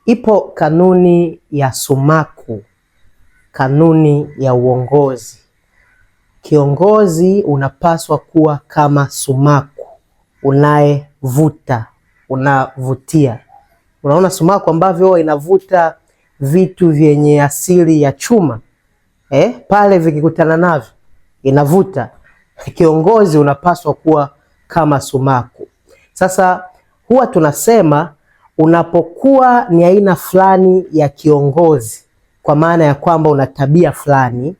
Ipo kanuni ya sumaku, kanuni ya uongozi. Kiongozi unapaswa kuwa kama sumaku unayevuta, unavutia. Unaona sumaku ambavyo inavuta vitu vyenye asili ya chuma pale vikikutana navyo inavuta. Kiongozi unapaswa kuwa kama sumaku. Sasa huwa tunasema unapokuwa ni aina fulani ya kiongozi, kwa maana ya kwamba una tabia fulani,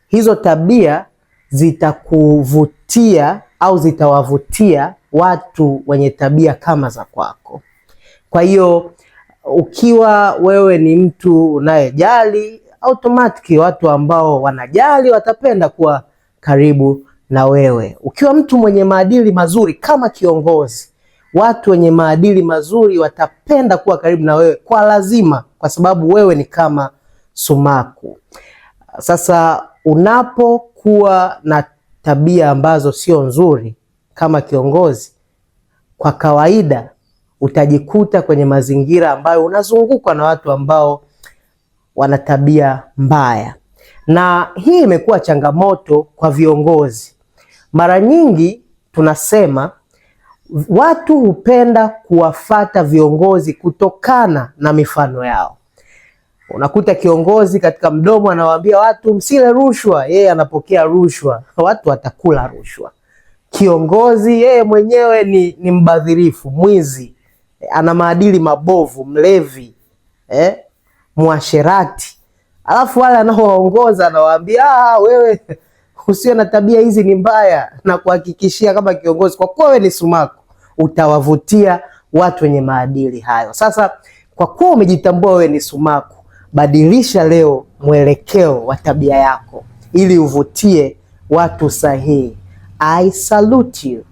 hizo tabia zitakuvutia au zitawavutia watu wenye tabia kama za kwako. Kwa hiyo ukiwa wewe ni mtu unayejali, automatic watu ambao wanajali watapenda kuwa karibu na wewe. Ukiwa mtu mwenye maadili mazuri kama kiongozi, watu wenye maadili mazuri watapenda kuwa karibu na wewe kwa lazima, kwa sababu wewe ni kama sumaku. Sasa unapokuwa na tabia ambazo sio nzuri kama kiongozi, kwa kawaida utajikuta kwenye mazingira ambayo unazungukwa na watu ambao wana tabia mbaya, na hii imekuwa changamoto kwa viongozi. Mara nyingi tunasema watu hupenda kuwafata viongozi kutokana na mifano yao. Unakuta kiongozi katika mdomo anawaambia watu msile rushwa, yeye anapokea rushwa, watu watakula rushwa. Kiongozi yeye mwenyewe ni mbadhirifu, mwizi, ana maadili mabovu, mlevi, mwasherati, alafu wale anaowaongoza anawaambia wewe usiwe na tabia hizi, ni mbaya, na kuhakikishia kama kiongozi, kwa kuwa wewe ni sumaku, utawavutia watu wenye maadili hayo. Sasa kwa kuwa umejitambua wewe ni sumaku, badilisha leo mwelekeo wa tabia yako ili uvutie watu sahihi. I salute you.